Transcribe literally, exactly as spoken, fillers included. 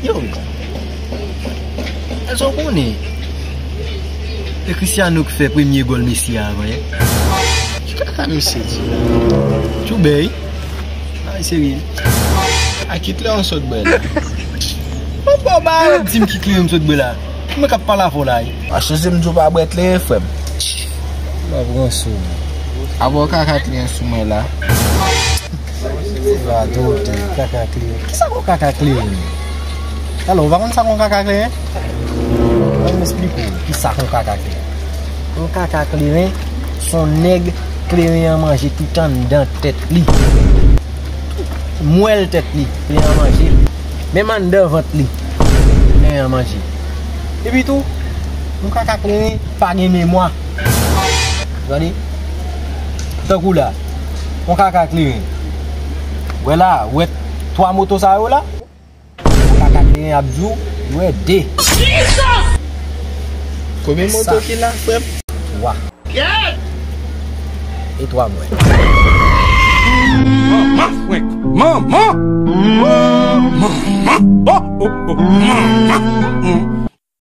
Yo, èske w konnen e Cristiano k fè premye gòl Messi a avan yè? Ki kaka misye di la? Tchoubèy. Ay, serye. A ki kleren w sot bwè la? Bon, bon, ba, di m ki kleren m sot bwè la. Ki mwen k ap pale avè w la, wi? A chanje m di w pa bwè kleren, frè m. Mwen pran sou mwen. Avè w kaka kleren sou mwen la. Radote, kaka kleren. Kisa k on kaka kleren? Alò, ou pa konn sa k on kaka kleren? Ban m esplike w kisa k on kaka kleren. On kaka kleren, se on nèg kleren an manje tout anndan tèt li. Mwèl tèt li, kleren an manje. Menm anndan vant li, kleren an manje. Epi tou, on kaka kleren pa gen memwa. Gade. Tankou la, on kaka kleren. Wè la, wè twa moto sa yo la? On kaka kleren ap di w, wè de. Konbyen moto ki la, frè m? Twa. E twa mwen. Manman, frenk. Manman. Manman. Oh, oh, oh, manman.